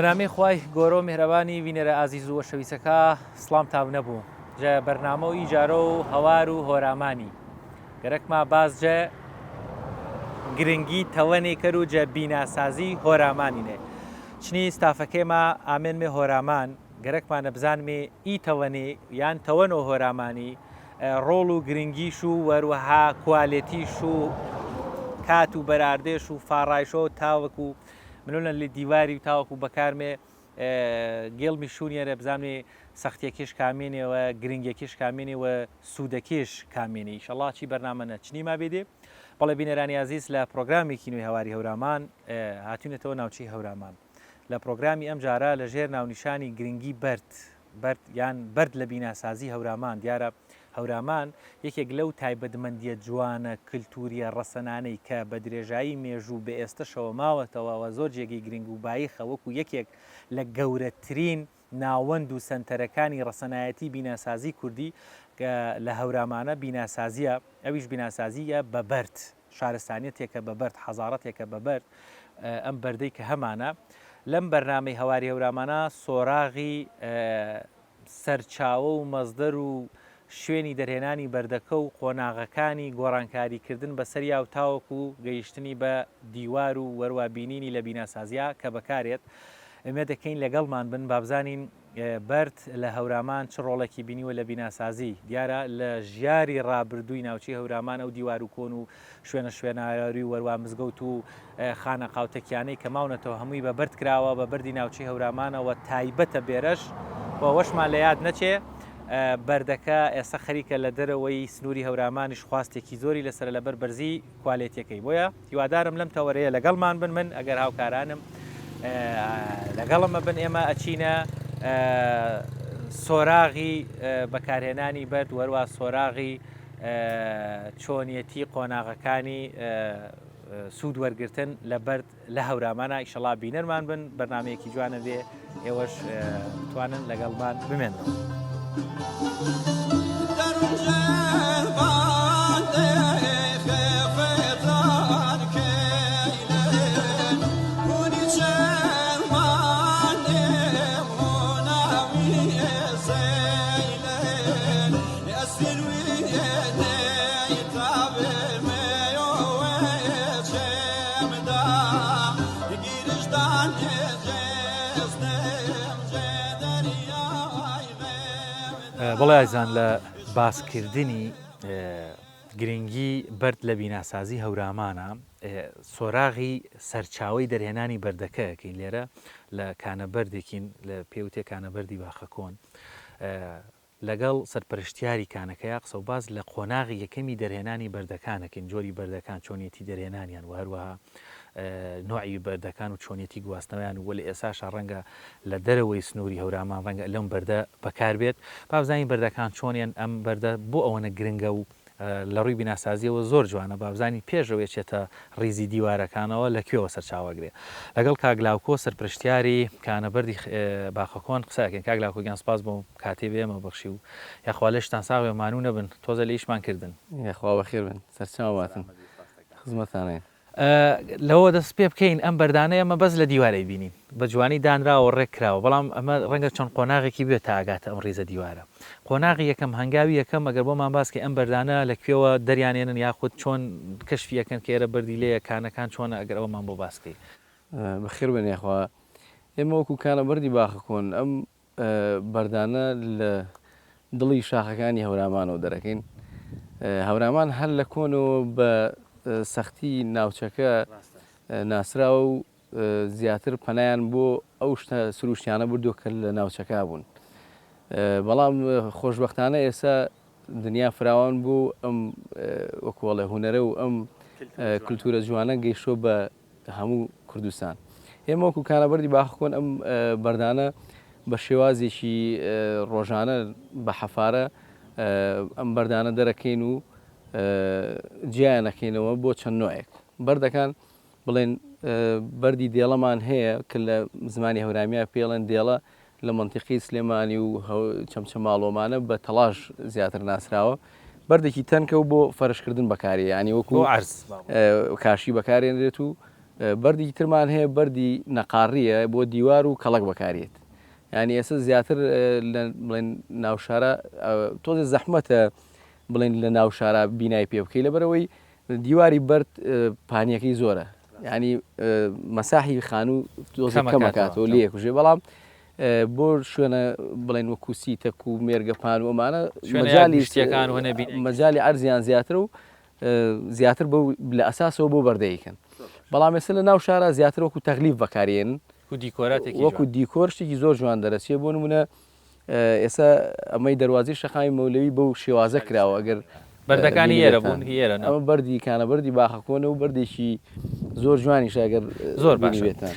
بەنامی خوای گۆرە و میهرەبانی بینەرە ئازیز و وەشەویسەکا سڵامتان نەبوو جە بەرنامە و ئی جارە و هەوار و هۆرامانی گەرەکما باس جە گرنگی تەوەنێ کەر و جە بیناسازی هۆرامانینێ چنی ستافەکێما ئامێنمێ هۆرامان گەرەکمانە بزانمێ ئی تەوەنێ یان تەوەنۆ هۆرامانی ڕۆڵ و گرنگیش و وەروەها کوالێتیش و کات و بەراردێش و فاڕایشۆ تاوەکو منۆ لە دیواری و تاوەکو بەکارمێ گێڵمی شوونیەرە بزانێ سەختیەکیش کامێنێ و گرنگیەکیش کامێنێ و سوودەکیش کامێنێ ئیشەڵا چی بەرنامە نە چنی ما بێدێ بەڵێ بینەرانی ئازیز لە پرۆگرامێکی نوێی هەواری هەورامان هاتوینەتەوە ناوچەی هەورامان لە پرۆگرامی ئەم جارە لە ژێر ناونیشانی گرنگی بەرد بەرد یان بەرد لە بیناسازی هەورامان، دیارە هەورامان یەکێک لەو تایبەتمەندییە جوانە کلتورییە ڕەسەنانەی کە بە درێژایی مێژوو بە ئێستەشەوە ماوەتەوە و زۆر جێگەی گرنگ و باییخە وەکو یەکێک لە گەورەترین ناوەند و سەنتەرەکانی ڕەسەنایەتی بیناسازی کوردی کە لە هەورامانە بیناسازییە ئەویش بیناسازییە بە بەرد. شارستانیەتێکە بە بەرد، حەزاڕەتێکە بە بەرد، ئەم بەردەی کە هەمانە، لەم بەرنامەی هەواری هەورامانە سۆراغی سەرچاوە و مەسدەر و شوێنی دەرهێنانی بەردەکە و قۆناغەکانی گۆڕانکاری کردن بەسەریا و تاوەکو گەیشتنی بە دیوار و وەروا بینینی لە بیناسازیا کە بەکارێت ئومێد دەکەین لەگەڵمان بن بابزانین بەرد لە هەورامان چ ڕۆڵێکی بینیوە لە بیناسازی؟ دیارە لە ژیاری ڕابردووی ناوچەی هەورامان ئەو دیوار و کۆن و شوێنە شوێناواری و وەروا مزگەوت و خانەقا و تەکیانەی کە ماونەتەوە هەمووی بە بەرد کراوە بە بەردی ناوچەی هەورامانەوە تایبەتە بێرەش و ئەوەشمان لە یاد نەچێ بەردەکە ئێستا خەریکە لە دەرەوەی سنووری هەورامانیش خواستێکی زۆری لەسەرە لەبەر بەرزی کوالێتیەکەی بۆیە هیوادارم لەم تەوەرەیە لەگەڵمان بن من ئەگەر هاوکارانم لەگەڵمە بن ئێمە ئەچینە سۆراغی بەکارهێنانی بەرد وەروە سۆراغی چۆنیەتی قۆناغەکانی سوود وەرگتن لە بەرد لە هەورامانە ئیشەڵا بینەرمان بن بەرنمەیەکی جوانە بێ ئێوەش بتوانن لەگەڵمان بمێنەوە. بەڵێ ئازیزان لە باسکردنی گرنگی بەرد لە بیناسازی هەورامانە سۆراغی سەرچاوەی دەرهێنانی بەردەکەکەین لێرە لە کانە بەردێکین لە پێوتێ کانە بەردی باخەکۆن لەگەڵ سەرپەرشتیاری کانەکەیا قسە و باس لە قۆناغی یەکەمی دەرهێنانی بەردەکان ئەکەین، جۆری بەردەکان، چۆنیەتی دەرهێنانیان و هەروەها نۆعی بەردەکان و چۆنیەتی گواستنەوەیان و لە ئێساشا ڕەنگە لە دەرەوەی سنووری هەورامان ڕەنگە لەم بەردە بەکار بێت. با بزانین بەردەکان چۆنین، ئەم بەردە بۆ ئەوەنە گرنگە و لە ڕووی بیناسازییەوە زۆر جوانە، با بزانین پێش ئەوەی ئەچێتە ڕیزی دیوارەکانەوە لە کوێوە سەرچاوە ئەگرێ. لەگەڵ کاک لاوکۆ سەرپرشتیاری کانەبەردی باخەکۆن قسە ئەکەین. کاک لاوکۆ گیان سوپاس بۆ کاتەی بە ئێمە بەخشی و یاخوا لەشتان ساغ بێ مانوو نەبن تۆزە لە ئیشمان کردن. یاخوا بەخێر بن سەرچاو باتن خزمەتانین. لەوە دەست پێ بکەین ئەم بەردانە ئێمە بەس لە دیوار ئەیبینین بە جوانی دانراوە ڕێک کراوە بەڵام ئەمە ڕەنگە چەند قۆناغێکی بوێت تا ئەگاتە ئەم ڕیزە دیوارە قۆناغی یەکەم هەنگاوی یەکەم ئەگەر بۆمان باس کەی ئەم بەردانە لە کوێوە دەریانێنن یاخود چۆن کەشفی ئەکەن کە ئێرە بەردی لێیە کانەکان چۆنە ئەگەر ئەوەمان بۆ باس کەی. بەخێر بێن یاخوا ئێمە وەکو کانە بەردی باخەکۆن ئەم بەردانە لە دڵی شاخەکانی هەورامانەوە دەرەکەین. هەورامان هەر لە کۆنەوە بە سەختی ناوچەکە ناسراوە و زیاتر پەنایان بۆ ئەو شتە سروشتیانە بردووە کە لە ناوچەکە بوون. بەڵام خۆشبەختانە ئێستا دنیا فراوان بوو ئەم وەکوڵێ هونەرە و ئەم کللتورە جوانە گەیشتووە بە هەموو کوردستان. ئێمە وەکو کانەبەردی باخکۆن ئەم بەردانە بە شێوازێکی ڕۆژانە بە حەفارە ئەم بەردانە دەرەکەین و جیایان ئەکەینەوە بۆ چەند نوعێک. بەردەکان بڵێن بەردی دێڵەمان هەیە کە لە زمانی هەورامیا پێڵێن دێڵە لە مەنتیقەی سلێمانی و چەمچەماڵۆمانە بە تەڵاش زیاتر ناسراوە بەردێکی تەنکە و بۆ فەرشکردن بەکاری ینی وەکو عرز کاشی بەکارێنرێت و بەردێکی ترمان هەیە بەردی نەقاڕییە بۆ دیوار و کەڵەک بەکارێت یانی ئێستا زیاتر لە بڵێن ناوشارە تۆزێ زەحمەتە بڵێن لە ناوشارە بینای پێ بکەی لەبەرەوەی دیواری بەرد پانیەکەی زۆرە ینی مەساحی خانوو تۆزێ کەمەکاتەوە لێ کوژێ بەڵام بۆ شوێنە بڵێن وەکو سیتەک و مێرگەپان و ئەمانە مەجالی شتەکان و نەبی مەجالی عەرزیان زیاتر و زیاتر بۆ لە ئەساسەوە بۆ بەردەیکەن بەڵام ئێستا لە ناو شارە زیاتر وەکو تەغلیف بەکارێن وەکو دیکۆر شتێکی زۆر جوان دەرەچێ بۆ نمونە ئێستا ئەمەی دەروازەی شەقامی مەولەوی بەو شێوازە کراوە ئەگەر بەردەکانی ئێرە بوون هی ئێرە ئەمە بەردی کانە بەردی باخە کۆنە و بەردێکی زۆر جوانیشە ئەگەر زۆر باشە بینیبێتان.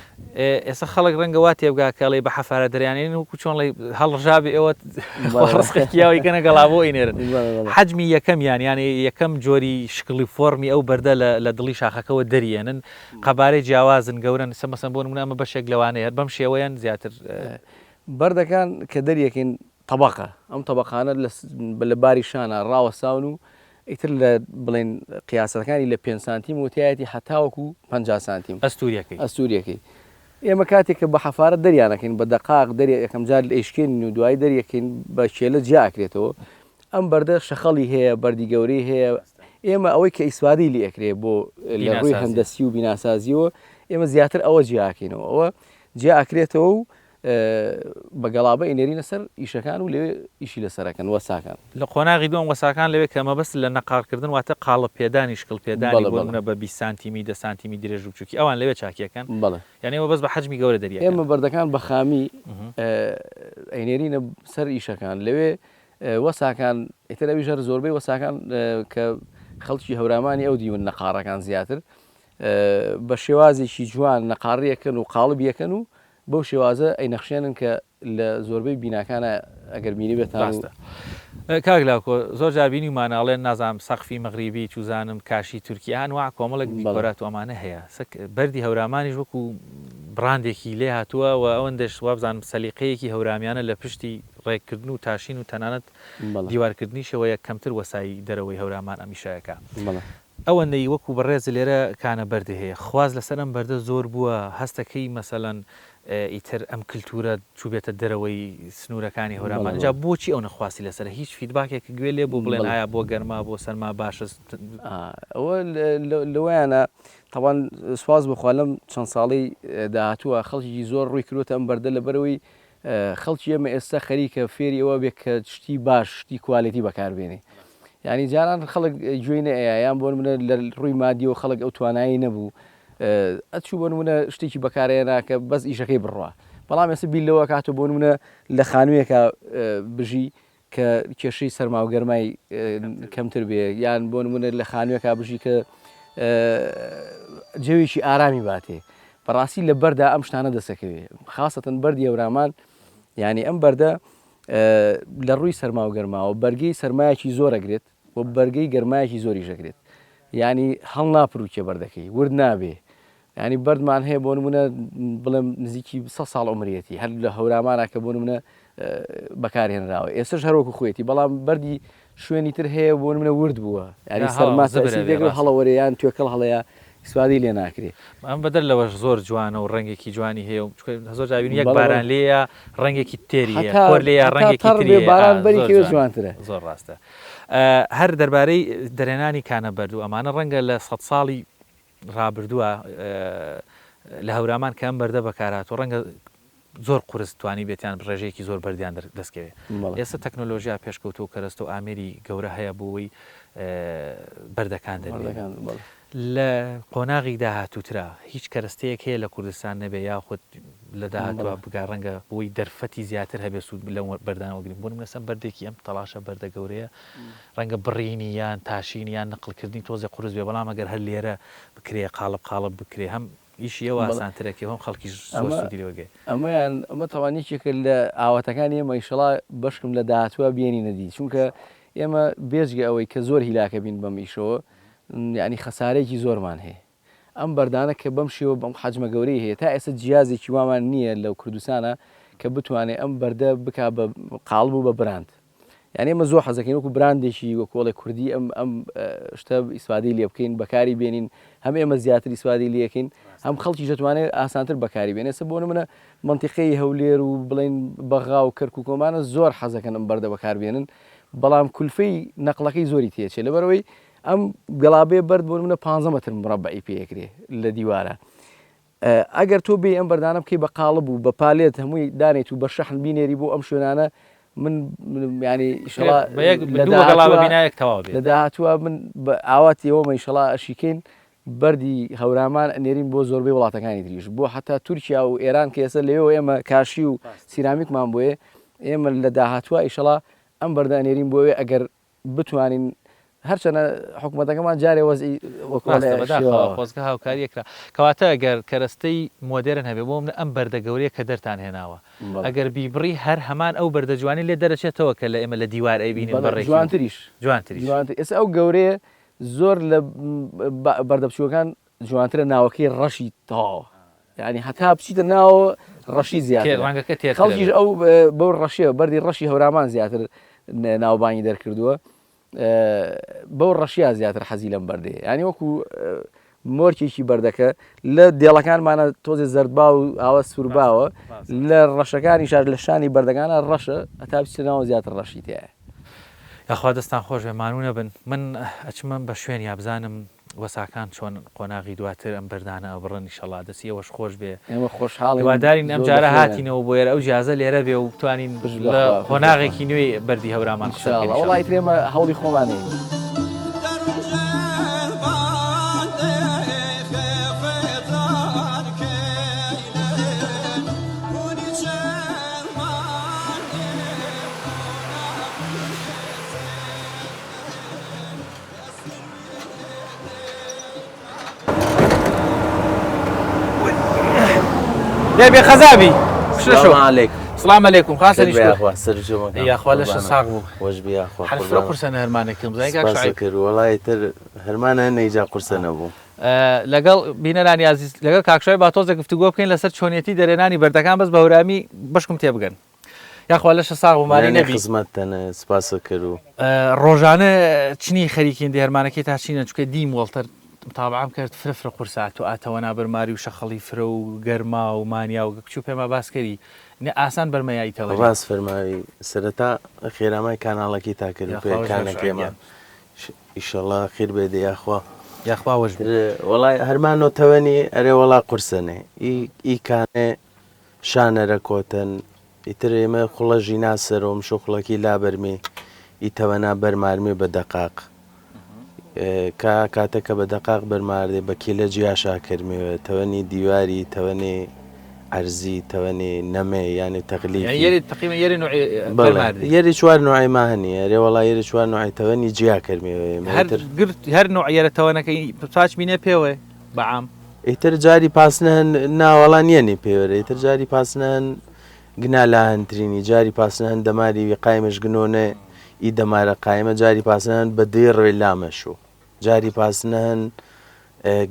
ئێستا خەڵک ڕەنگە وا تێبگا کە ئەڵێ بە حەفارە دەریانێنن وەکو چۆن ڵێ هەڵڕژابێ ئێوە خوا ڕزقێکی یاوە ئیکەنە گەڵابۆ ئەینێرن حەجمی یەکەمیان یانێ یەکەم جۆری شکڵی فۆڕمی ئەو بەردە لە لە دڵی شاخەکەوە دەریێنن قەبارەی جیاوازن گەورەن ئێستا مەسەن بۆ نمونە ئەمە بەشێک لەوانەیە هەر بەم شێوەیەن زیاتر بەردەکان کە دەریەکەین تەبەقە، ئەم تەبەقانە لە باری شانە ڕاوەستاون و ئیتر لە بڵێن قیاسەکانی لە پێنج سانتیم و تایەتی هەتاوەکو 50 سانتیم ئەستوریەکەی ئەستوریەکەی ئێمە کاتێک کە بە حەفارە دەریانەکەین بە دەقاق دەری یەکەم جار ئەیشکێنین و دوایی دەریەکەین بە کێلە جیا ئەکرێتەوە ئەم بەردە شەخەڵی هەیە بەردی گەورەی هەیە ئێمە ئەوەی کە ئیسفادەی لێ ئەکرێ بۆ لە ڕووی هەندەسی و بیناسازیەوە ئێمە زیاتر ئەوە جیاکەینەوە ئەوە جیا ئەکرێتەوە و بە گەڵابە ئەینێرینە سەر ئیشەکان و لەوێ ئیشی لەسەر ئەکەن وەساکان. لە قۆناغی دووەم وەساکان لەوێ کە مەبەست لە نەقاڕ کردن واتە قاڵب پێدانی شکڵ پێدانی بەڵێ بۆ بەڵێ. نمونە بە 20 سانتیمی دە سانتیمی درێژ و بچوکی ئەوان لەوێ چاکی ئەکەن بەڵێ. یانی ئێوە بەس بە حەجمی گەورە دەری ئەکەن. ئێمە بەردەکان بە خامی ئەینێرینە سەر ئیشەکان لەوێ وەساکان ئیتر ئەویش هەر زۆربەی وەساکان کە خەڵکی هەورامانی ئەو دیون نەقاڕەکان زیاتر بە شێوازێکی جوان نەقاڕی ئەکەن و قاڵبی ئەکەن و بەو شێوازە ئەینەخشێنن کە لە زۆربەی بیناکانا ئەگەر بینیبێتان و. ڕاستە کاک لاکۆ زۆر جار بینیومانە ئەڵێن نازانم سەقفی مەغریبی چوزانم کاشی تورکی ئەنواع کۆمەڵێک بەڵێ. دیکۆرات و ئەمانە هەیە سەک بەردی هەورامانیش وەکو بڕاندێکی لێ هاتووە و ئەوەندەش وابزانم سەلیقەیەکی هەورامیانە لە پشتی ڕێککردن و تاشین و تەنانەت بەڵێ. دیوارکردنیشەوەیە کەمتر وەسایی دەرەوەی هەورامان ئەم ئیشە ئەکا. بەڵێ. ئەوەندەی وەکو بەڕێزت لێرە کانە بەردی هەیە خواست لەسەر ئەم بەردە زۆر بووە هەستەکەی مەسەلەن ئیتر ئەم کلتورە چوبێتە دەرەوەی سنورەکانی هەورامان جا بۆچی ئەونە خواستی لەسەرە هیچ feedback ێک گوێ لێ بوو بڵێن ئایا بۆ گەرما بۆ سەرما باشە؟ ئەوە لەوەیانە تەوان سواز بخوا لەم چەند ساڵەی داهاتووە خەڵکی زۆر ڕووی کردوتە ئەم بەردە لەبەرەوەی خەڵکی ئێمە ئێستا خەریکە فێری ئەوە بێت کە شتی باش شتی quality بەکاربێنێ یعنی جاران خەڵک گوێی نەئەیا یان بۆ نمونە لە ڕووی مادیەوە خەڵک ئەو توانایی نەبوو ئەچوو بۆ نمونە شتێکی بەکارێنا کە بەس ئیشەکەی بڕوا بەڵام ئێستا بیر لەوە کاتۆ بۆ نمونە لە خانوویەکە بژی کە کێشەی سەرما و گەرمای کەمتر بێ یان بۆ نمونە لە خانوویەکا بژی کە جەوێکی ئارامی باتێ بەڕاستی لە بەردا ئەم شتانە دەسەکەوێ خاستن بەردی هەورامان یعنی ئەم بەردە لە ڕووی سەرما و گەرماوە بەرگەی سەرمایەکی زۆر ئەگرێت و بەرگەی گەرمایەکی زۆریش ئەگرێت یعنی هەڵناپروکێ بەردەکەی ورد نابێ یانی بەردمان هەیە بۆ نمونە بڵێم نزیکی سە ساڵ عمریەتی هەر لە هەورامانە کە بۆ نمونە بەکارهێنراوە ئێستش هەروەکو خۆیەتی بەڵام بەردی شوێنی تر هەیە بۆ نمونە ورد بووە یاری سەرما هەڵەوەرێ یان توێکڵ هەڵەیە ئیسفادەی لێ ناکرێ. ئەم بەدەر لەوەش زۆر جوانە و ڕەنگێکی جوانی هەیە و زۆر جار بینی یەک باران لێیە ڕەنگێکی تێری هەیە خۆر لێیە ڕەنگێکی تری هەیە باران بەری کەوێ جوانترە. زۆر ڕاستە. هەر دەربارەی دەرهێنانی کانە بەرد و ئەمانە ڕەنگە لە سەد ساڵی ڕابردووە لە هەورامان کە ئەم بەردە بەکارهاتووە ڕەنگە زۆر قورس توانیبێتیان ڕێژەیەکی زۆر بەردیان دەستکەوێت. ئێستا تەکنۆلۆژیا پێشکەوتووە و کەرەستە و ئامێری گەورە هەیە بۆ ئەوەی بەردەکان دەربێنن. لە قۆناغی داهاتووترا هیچ کەرەستەیەک هەیە لە کوردستان نەبێ یاخود لە داهاتووە بگا ڕەنگە بۆی دەرفەتی زیاتر هەبێ سوود لەم بەردانە وەگرین بۆ نمونە سەم بەردێکی ئەم تەڵاشە بەردە گەورەیە ڕەنگە بڕینی یان تاشینی یان نەقڵکردنی تۆزێ قورس بێ بەڵام ئەگەر هەر لێرە بکرێ قاڵب قاڵب بکرێ هەم ئیشی ئەو ئاسانترەکێ و هەم خەڵکیش زۆر سوودی لێ وەرگرێ. ئەمەیان ئەمە تەوان یەکێکە لە ئاواتەکانی ئێمە ئیشەڵا بەشکم لە داهاتووە بێنینە دی چونکە ئێمە بێجگە ئەوەی کە زۆر هیلاکە بین بەم ئیشەوە یانی خەسارێکی زۆرمان هەیە ئەم بەردانە کە بەم شێوە بەم حەجمە گەورەی هەیە تا ئێستا جیازێکی وامان نییە لەو کوردستانە کە بتوانێت ئەم بەردە بک بە قاڵب و بە براند. یانی ئێمە زۆر حەزەکەین وەکو براندێکی وەکۆڵێ کوردی ئەم ئەم شتە ئیسفادەی لێ بکەین بەکاری بێنین هەم ئێمە زیاتر ئیسفادەی لێکەین هەم خەڵکی دەتوانێت ئاسانتر بەکاری بێنێ سە بۆ نمونە منتیقەی هەولێر و بڵین بەغا و کەرکوکۆمانە زۆر حەزەکەن ئەم بەردە بەکاربێنن بەڵام کولفەی نەقڵەکەی زۆری تێچێ لەبەرەوەی ئەم گەڵابێ بەرد بۆ نمونە 15 متر مربعی پێکرێ لە دیوارە ئەگەر تۆ بێی ئەم بەردانە بکەی بە قاڵب و بە pallet هەمووی دانێیت و بە شەحن بینێری بۆ ئەم شوێنانە من ینی ئیشەڵا لە داهاتووە من بە ئاواتی ئەوە مەیشەڵا ئەشیکەین بەردی هەورامان ئەنێرین بۆ زۆربەی وڵاتەکانی تریش بۆ حتا تورکیا و ئێران کە ئێستا لەوێوە ئێمە کاشی و سیرامیکمان بۆیە ئێمە لە داهاتووە ئیشەڵا ئەم بەردە ئەنێرین بۆ ئەوێ ئەگەر بتوانین هەرچەنە حکومەتەکەمان جارێ وەزعی وەکۆڵێ شێواوە. خۆزگە هاوکاریەک کرا. کەواتە گەر کەرەستەی مۆدێرن هەبێ بۆ من ئەم بەردە گەورەیە کە دەرتان هێناوە ئەگەر بیبڕی هەر هەمان ئەو بەردە جوانەی لێ دەرەچێتەوە کە لە ئێمە لە دیوار ئەیبینین بە ڕێکی و جوانتریش جوانتریش. جوانتر ئێستا ئەو گەورەیە زۆر لە بەردە بچووکەکان جوانترە ناوەکەی ڕەشی تەواوە یعنی هەتا بچیتە ناوە ڕەشی زیاتر ڕەنگەکە تێر خەڵکیش ئەو بەو ڕەشیە بەردی ڕەشی هەورامان زیاتر ناوبانگی دەرکردووە بەو ڕەشیا زیاتر حەزی لەم بەردێ ینی وەکو مۆرکێکی بەردەکە لە دێڵەکانمانە تۆزێ زەردبا و ئاوە سوورباوە لە ڕەشەکانی شار لە شانی بەردەکانە ڕەشە هەتا بچیتە ناوە زیاتر ڕەشی تایە. یاخوا دەستان خۆش بێ مانوو نەبن من ئەچمە بە شوێنیا بزانم وەساکان چۆن قۆناغی دواتر ئەم بەردانە ئەبڕن ئیشەڵا دەستی ئێوەش خۆش بێ. ئێمە خۆشحاڵین هیوادارین ئەم جارە هاتینەوە بۆ ئێرە ئەو جیازە لێرە بێ و بتوانین لە قۆناغێکی نوێی بەردی هەورامان قسە بکەین ئیشەڵا. وەڵا ئیتر ئێمە هەوڵی خۆمانین. دێ بێ خەزابی سلام علیکم سلام علیکم خاصە یاخوا لەش ساغ بوو خۆش بی یاخوا هەر فرە قورسە هەرمانێکم زای کاک شعیب کرد وەڵای تر هەرمانە نەیجا قورسە نەبوو لەگەڵ بینەرانی ئازیز لەگەڵ کاک شعیب با تۆزێک گفتوگۆ بکەین لەسەر چۆنیەتی دەرێنانی بەردەکان بەس بە هەورامی بەشکم تێبگەن یاخوا لەشە ساغ و مانی نەبی. خزمەتتەنە سپاست کرد و. ڕۆژانە چنی خەریکین دێ هەرمانەکەی تا چینە چونکە دیم وەڵتەر متابعەم کرد فرە فرە قورسە ئاتۆ ئاتەوەنا بەرماری و شەخەڵی فرە و گەرما و مانیا و کچو پێما باس کەری نە ئاسان بەرمە یای تەوەری. ڕاست فەرماوی سەرەتا خێرامای کاناڵەکی تا کرد یاخوا وەش بێ شعیب کانەکەیمان گیان. ئیشەڵا خیر بێ دێ یاخوا. یاخوا وەش بێ. وەڵای هەرمانۆ تەوەنی ئەرێ وەڵا قورسەنێ ئی ئی کانێ شانەرە کۆتەن ئیتر ئێمە خوڵە ژینا سەرۆم شۆ خوڵەکی لا بەرمێ ئی تەوەنا بەرمارمێ بە دەقاق کا کاتە کە بە دەقاق بەرماردێ بە کیلە جیا شاکرمێوە تەوەنی دیواری تەوەنی عەرزی تەوەنی نەمێ یانی تەغلیفی یەری تقریبا یەری نوعی بەرماردێ یەری چوار نوعی ما هەنی ئەرێ وەڵا یەری چوار نوعی تەوەنی جیا کەرمێوە هەر گرت هەر نوع یەرە تەوەنەکەی پاچ بینێ پێوێ بە عام. ئیتر جاری پاسنەهن ناوەڵا نییە نی پێوەرە ئیتر جاری پاسنەهن گنا لاهنترینی جاری پاسنەهن دەماری وی قایمش گنۆنێ ئی دەمارە قایمە جاری پاسنەهن بە دوێ ڕوێ لامەشو جاری پاسنەهن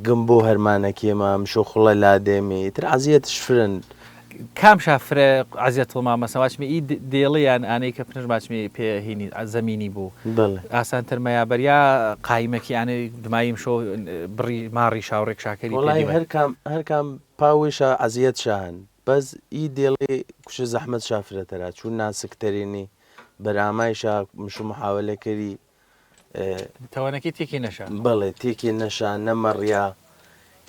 گم بۆ هەرمانەکێما مشۆ خوڵە لادێمێ ئیتر عەزیەتش فرن. کام شا فرە عەزیەت تڵ مامەسە واچمی ئی دێڵی یان ئانەی کە پنژ ماچمی پێ هینی زەمینی بوو بەڵێ. ئاسانتر مەیا بەر یا قایمەکی ئانەی دماییم شۆ بڕی ماڕی شاوڕێک شاکەری پێ وەڵای دیوەر. هەر کام هەر کام پاوەی شا عەزیەت شا هەن بەس ئی دێڵی کوشە زەحمەت شا فرەتەرا چوون ناسکتەرینی بەرامای شا مشو محاوەلە کەری تەوەنەکەی تێکی نەشا. بەڵێ تێکی نەشا نەمەڕیا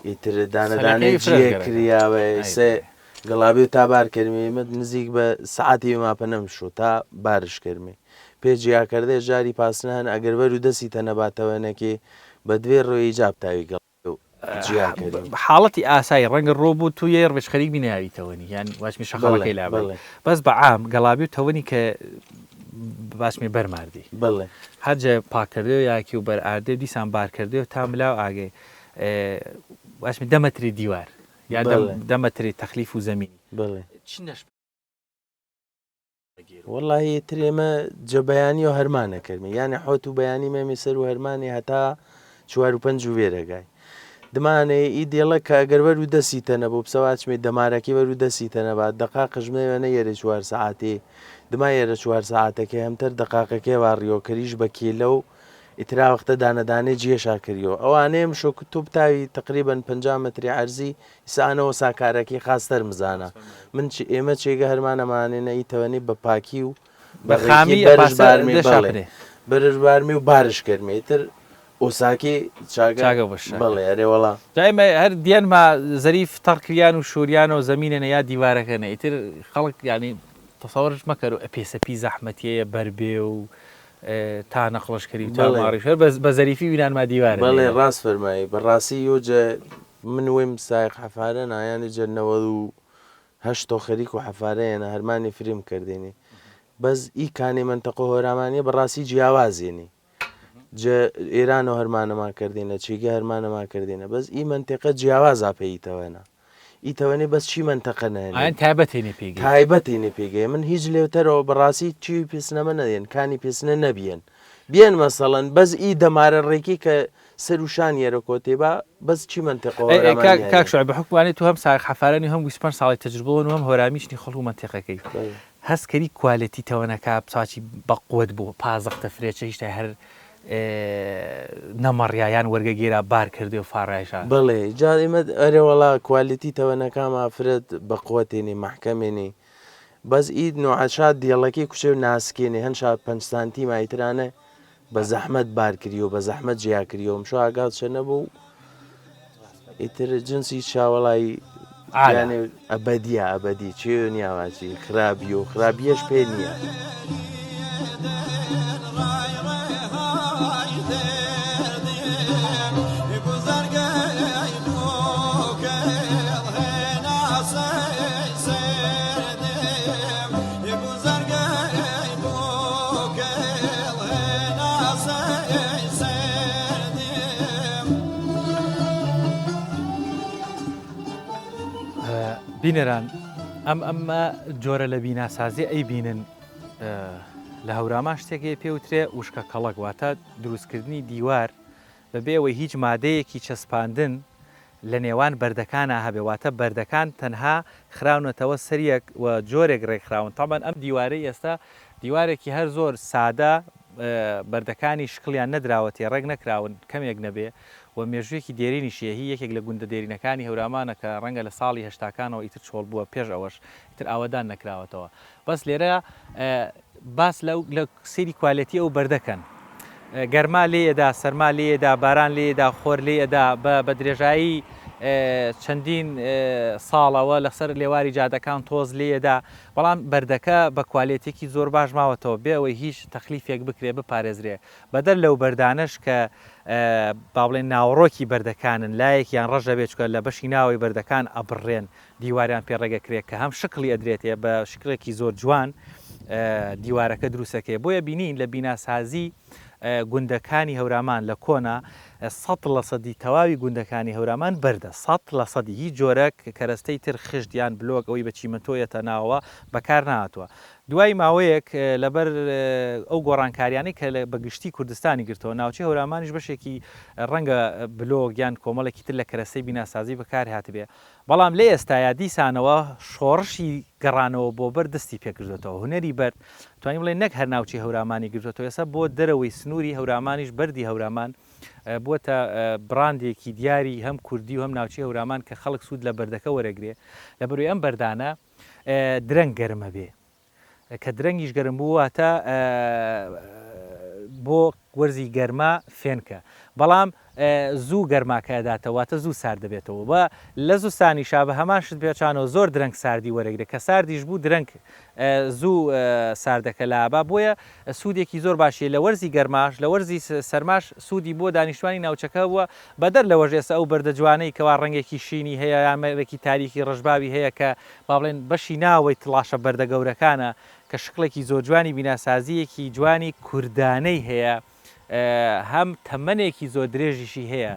ئیتر دانە سەلەکەی دانەی فرەش جیێ گەرەکە. کریاوە ئای سێ بەڵێ. گڵابی و تا بار کەرمی ئیمە نزیک بە سەعاتی ئیمە پەنەم شو تا بارش کەرمی پێ جیا کەردێ جاری پاسنە هەن ئەگەر بەر و دەسی تەنە با تەوەنەکی بە دوێ ڕوێ ئیجاب تاوی گڵ جیاکەری. حاڵەتی ئاسایی ڕەنگە ڕۆ بوو تو یەی ڕێچ خەریک بی نەیاوی تەوەنی یان واچمی شەخەڵەکەی لابەری بەس بە عام گەڵابی و تەوەنی کە باشمی بەر ماردی هەر جێ پاک کردێ و یاکی و بەر ئاردێ و دیسان بار کردێ و تا ملا و ئاگەی باشمی دە مەتری دیوار یا دە مەتری تەخلیف و زەمینی چ نەش وەڵاهی ئیتر ئێمە جە بەیانیەوە هەرمانە کەرمی یانێ حۆت و بەیانی مێمی سەر و هەرمانی هەتا چوار و پەنج و وێرەگای دمانێ ئی دێڵە کە ئەگەر وەر و دەسی تەنە بۆ بسەواچمێ دەمارەکی وەر و دەسی تەنە با دەقا قژمێوێنە یەرێ چوار سەعاتێ دما یەرە چوار ساعەتەکەی هەمتەر دەقاقەکەی وا ڕیۆ کەریش بە کیلە و ئیترا وەختە دانە دانێ جیەشا کریۆ ئەوانەیە مشۆ ک تو بتاوی تەقریبەن 50 مەتری عەرزی ئیسە ئانە وەسا کارەکەی خاستەر مزانە من چ ئێمە چێگە هەرمان ئەمانێنە ئی تەوەنی بە پاکی و بە بە ڕێکی خامی بەرش پاسە بارمێ دێ بەڵێ شاپرێ. بەرش بارمێ و بارش کەرمێ ئیتر ئۆساکی چاگە چاگە بەش چاگە. بەڵێ ئەرێ وەڵا. جا ئێمە هەر دیەنما زەریف تەڕ کریان و شۆریانەوە زەمینەنە یا دیوارەکەنە ئیتر خەڵک یانی تەسەوەرش مەکەرو ئە پێسەپی زەحمەتیەیە بەر بێ و تا نەقڵش کەری و تا بەڵێ. ماڕیش هەر بە زەریفی وینانما دیوارە بەڵێ لێرە. ڕاست فەرمایی بەڕاسی یۆ جە من ویم سایق حەفارە نا یانی جە 98 تۆ خەریک و حەفارەیەنە هەرمانی فریم کردینی بەس ئی کانی مەنتەقە هۆرامانیە بەڕاستی جیاوازێنی جە ئێرانۆ هەرمانەما کردینە چیگە هەرمانەما کردینە بەس ئی مەنتیقە جیاوازا پێ ئی تەوەنە ئی تەوەنێ بەس چی مەنتەقە نەێنێ ئایەن تایبەتێنێ پێگەی. تایبەتێنێ پێگەی من هیچ لێوتەرەوە بەڕاستی چی پێسنەمە نەێن کانی پێسنە نەبیەن بیەن مەسەڵەن بەس ئی دەمارە ڕێکی کە سەر و شان یەرە کۆتێبا بەس چی مەنتیقە ئەی ئەی کاک هۆرامانی کاک هەنێ. شوعەیب بە حوکمانێ تو هەم سایق حەفارەنی و هەم 25 ساڵی تەجروبەوەن و هەم هۆرامیشنی خەڵک و مەنتیقەکەی بەڵێ. هەست کەری کوالێتی تەوەنەکە چاچی بەقوەت بۆ پازەختە فرێچە هیشتای هەر نەمەڕیا یان وەرگە گێرا بار کردێ و فاڕایشا. بەڵێ جا ئیمە ئەرێ وەڵا کوالێتی تەوەنەکاما فرەت بەقوەتێنی مەحکەمێنی بەس ئی نوعە شا دێڵەکەی کوچێ و ناسکێنێ هەن شا پەنج سانتیما ئیترانە بە زەحمەت بار کریۆ بە زەحمەت جیا کریۆ مشۆ ئاگات چە نەبوو ئیتر جنسی چاوەڵای عالە. یانێ ئەبەدیە ئەبەدی چێ نیاواچی خرابی و خرابیەش پێ نییە. بینەران ئەم ئەمە جۆرە لە بیناسازی ئەی بینن لە هەورامان شتێک هەیە پێوترێ وشکە کەڵک واتە دروستکردنی دیوار بەبێ ئەوەی هیچ مادەیەکی چەسپاندن لە نێوان بەردەکانا هەبێ واتە بەردەکان تەنها خراونەتەوە سەریەک و جۆرێک ڕێکخراون تەبعەن ئەم دیوارەی ئێستا دیوارێکی هەر زۆر سادە بەردەکانی شکڵیان نەدراوەتێ ڕێک نەکراون کەمێک نەبێ و مێژوویەکی دێرینیشی هەیە هی یەکێک لە گوندە دێرینەکانی هەورامانە کە ڕەنگە لە ساڵی هەشتاکانەوە ئیتر چۆڵ بووە پێش ئەوەش ئیتر ئاوەدان نەکراوەتەوە بەس لێرە باس لە لە سەیری کوالێتی ئەو بەردە کەن گەرما لێ ئەدا سەرما لێ ئەدا باران لێ ئەدا خۆر لێ ئەدا بە بە درێژایی چەندین ساڵەوە لەسەر لێواری جادەکان تۆز لێ ئەدا بەڵام بەردەکە بە کوالێتێکی زۆر باش ماوەتەوە بێ ئەوەی هیچ تەخلیفێک بکرێ بپارێزرێ بەدەر لەو بەردانەش کە با بڵێن ناوەڕۆکی بەردەکانن لایەکیان ڕەش دەبێت چونکە لە بەشی ناوەوەی بەردەکان ئەبڕرێن دیواریان پێ ڕێگەکرێ کە هەم شکڵی ئەدرێتێ بە شکڵێکی زۆر جوان دیوارەکە دروستەکەی بۆیە بینین لە بیناسازی گوندەکانی هەورامان لە کۆنا سەد لە سەدی تەواوی گوندەکانی هەورامان بەردە سەد لە سەدی هیچ جۆرە کەرەستەی تر خشت یان بلۆک ئەوەی بە چیمەنتۆیەتە ناوەوە بەکار نهاتووە دوای ماوەیەک لەبەر ئەو گۆڕانکاریانەی کە بە گشتی کوردستانی گرتەوە ناوچەی هەورامانیش بەشێکی ڕەنگە بلۆک یان کۆمەڵێکی تر لە کەرەستەی بیناسازی بەکار هاتبێ بەڵام لە ئێستایا دیسانەوە شۆڕشی گەڕانەوە بۆ بەرد دەستی پێکردۆتەوە، هونەری بەرد توانین بڵێین نەک هەر ناوچەی هەورامانی گرتۆتەوە ئێستا بۆ دەرەوەی سنووری هەورامانیش بەردی هەورامان بووەتە بڕاندێکی دیاری هەم کوردی و هەم ناوچەی هەورامان کە خەڵک سوود لە بەردەکە وەرەگرێ لەبەروی ئەم بەردانە درەنگ گەرمەبێ. کە درەنگیش گەرم بوو واتە بۆ وەرزی گەرما فێنکە بەڵام زوو گەرماکە ئەداتەوە واتە زوو سارد دەبێتەوە و لە زستانیشا بە هەمان شت پێچانەوە زۆر درەنگ ساردی وەرەگرێت کە ساردیش بوو درەنگ زوو ساردەکە لابا بۆیە سوودێکی زۆر باشی لە وەرزی گەرماش لە وەرزی سەرماش سوودی بۆ دانیشتوانی ناوچەکە بووە بەدەر لەوەش ئێستا ئەو بەردە جوانەی کەوا ڕەنگێکی شینی هەیە یان ڕەنگێکی تاریکی ڕەشباوی هەیە کە با بڵێن بەشی ناوەوەی تڵاشە بەردە گەورەکانە کە شکڵێکی زۆر جوانی بیناسازییەکی جوانی کوردانەی هەیە هەم تەمەنێکی زۆر درێژیشی هەیە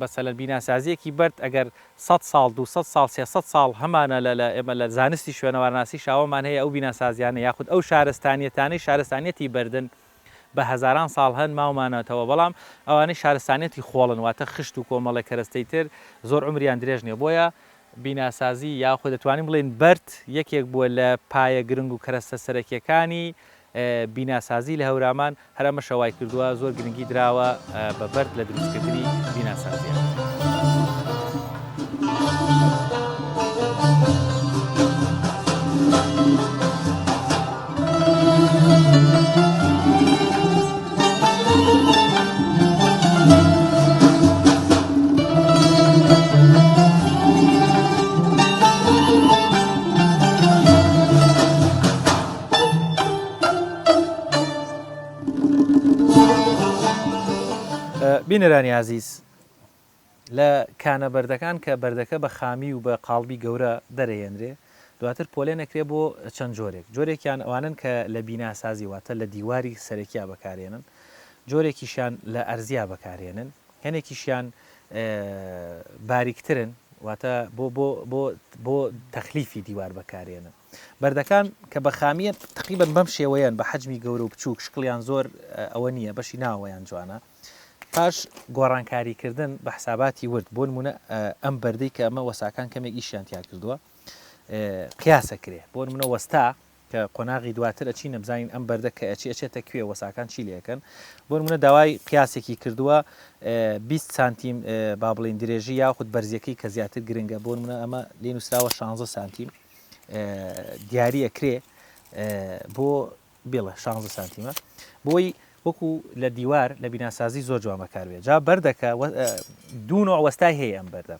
مەسەلەن بیناسازییەکی بەرد ئەگەر سەد ساڵ 200 ساڵ 300 ساڵ هەمانە لە لە ئێمە لە زانستی شوێنەوارناسی شاوەمان هەیە ئەو بیناسازیانە یاخود ئەو شارستانیەتانەی شارستانیەتی بەردن بە هەزاران ساڵ هەن ماومانەتەوە بەڵام ئەوانەی شارستانیەتی خۆڵن واتە خشت و کۆمەڵێک کەرەستەی تر زۆر عومریان درێژ نیە بۆیە بیناسازی یاخود دەتوانین بڵێین بەرد یەکێک بووە لە پایە گرنگ و کەرەستە سەرەکیەکانی بیناسازی لە هەورامان، هەر ئەمەشە وای کردووە زۆر گرنگی دراوە بە بەرد لە دروستکردنی بیناسازیە. بینەرانی ئازیز لە کانە بەردەکان کە بەردەکە بە خامی و بە قاڵبی گەورە دەرەهێنرێ دواتر پۆلێن ئەکرێ بۆ چەند جۆرێک جۆرێکیان ئەوانەن کە لە بیناسازی واتە لە دیواری سەرەکیا بەکارێنن جۆرێکیشیان لە ئەرزیا بەکارێنن هەنێکیشیان باریکترن واتە بۆ بۆ بۆ بۆ تەخلیفی دیوار بەکارێنن بەردەکان کە بە خامیە تقریبا بەم شێوەیەن بە حەجمی گەورە و بچووک شکڵیان زۆر ئەوە نییە بەشی ناوەیان جوانە پاش گۆڕانکاری کردن بە حساباتی ورد بۆ نمونە ئەم بەردەی کە ئەمە وەساکان کەمێک ئیشیان تیا کردووە قیاسە کرێ بۆ نمونە وەستا کە قۆناغی دواتر ئەچینە بزانین ئەم بەردە کە ئەچی ئەچێتە کوێ وەساکان چی لەکەن بۆ نمونە داوای قیاسێکی کردووە 20 سانتیم با بڵین درێژی یاخود بەرزیەکەی کە زیاتر گرنگە بۆ نمونە ئەمە لێ نووسراوە 16 سانتیم دیاری ئەکرێ بۆ بێڵە شانزە سانتیمە بۆی وەکو لە دیوار لە بیناسازی زۆر جوان بەکاربێ جا بەردەکە دوو نوع وەستای هەیە ئەم بەردە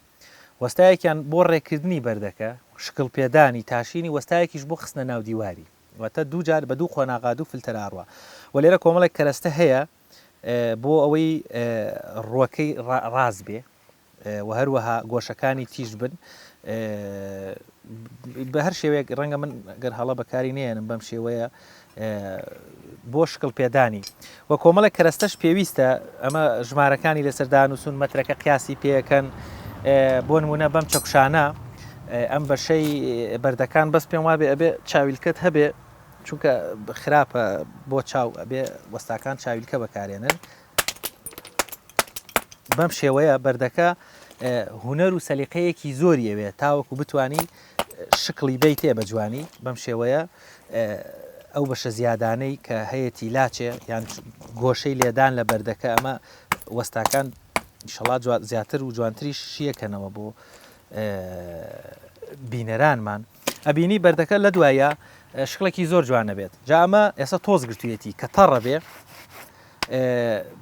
وەستایەکیان بۆ ڕێکردنی بەردەکە شکڵ پێدانی تاشینی وەستایەکیش بۆ خستنە ناو دیواری واتە دوو جار بە دوو قۆناغا دوو فلتەر ئاڕوا و لێرە کۆمەڵێک کەرەستە هەیە بۆ ئەوەی ڕوەکەی ڕاست بێ و هەروەها گۆشەکانی تیژ بن بە هەر شێوەیەک ڕەنگە من گەر هەڵە بەکاری نێنم بەم شێوەیە بۆ شکڵ پێدانی و کۆمەڵێک کەرەستەش پێویستە ئەمە ژمارەکانی لەسەر دانوسون مەترەکە قیاسی پێەکەن بۆ نمونە بەم چەکشانە ئەم بەشەی بەردەکان بەس پێم وابێ ئەبێ چاویلکەت هەبێ چونکە خراپە بۆ چاو ئەبێ وەستاکان چاویلکە بەکارێنن بەم شێوەیە بەردەکە هونەر و سەلیقەیەکی زۆری ئەوێ تاوەکو بتانی شکڵی بیتێ بە جوانی بەم شێوەیە ئەو بەشە زیادانەی کە هەیەی لاچێ یان گۆشەی لێدان لە بەردەکە ئەمە وەستاکان شەڵا زیاتر و جوانتریش شیەکەنەوە بۆ بینەرانمان ئەبینی بەردەکە لە دوایە شکڵێکی زۆر جوانە بێت جا ئەمە ئێستا تۆز گرتوویەتی کە تەڕە بێ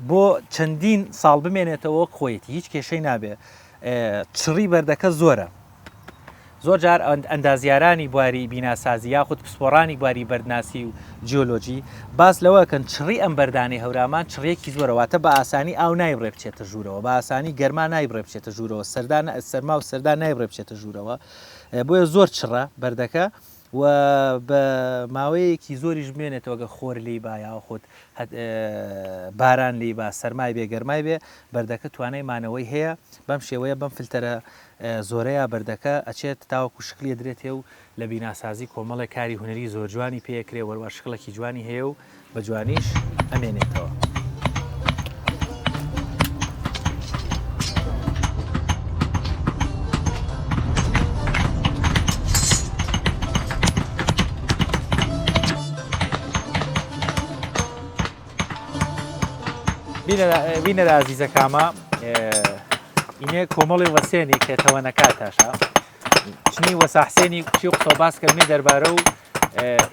بۆ چەندین ساڵ بمێنێتەوە وەک خۆیەتی هیچ کێشەی نابێ چڕی بەردەکە زۆرە زۆر جار ئەندازیارانی بواری بیناسازی یاخود پسپۆڕانی بواری بەردناسی و جیۆلۆجی باس لەوە کەن چڕی ئەم بەردانەی هەورامان چڕیەکی زۆرە واتە بە ئاسانی ئاو نایبڕێ بچێتە ژوورەوە بە ئاسانی گەرما نایبڕێ بچێتە ژوورەوە سەردان سەرما و سەردان نایبڕێ بچێتە ژوورەوە بۆیە زۆر چڕە بەردەکە و بە ماوەیەکی زۆریش بمێنێتەوە گەر خۆر لێی با یاخود باران لێی با سەرمای بێ گەرمای بێ بەردەکە توانای مانەوەی هەیە بەم شێوەیە بەم فلتەرە زۆرەیە بەردەکە ئەچێت تاوەکو شکلی ئەدرێتێ و لە بیناسازی کۆمەڵێک کاری هونەری زۆر جوانی پێ ئەکرێ وەروا شکڵێکی جوانی هەیە و بە جوانیش ئەمێنێتەوە. بینەرە ئازیزەکامە ئینێ کۆمەڵی وەسێنی کە تەوەنەکە تاشا چنی وەسا حسێنی چی قسە باس کردنی دەربارە و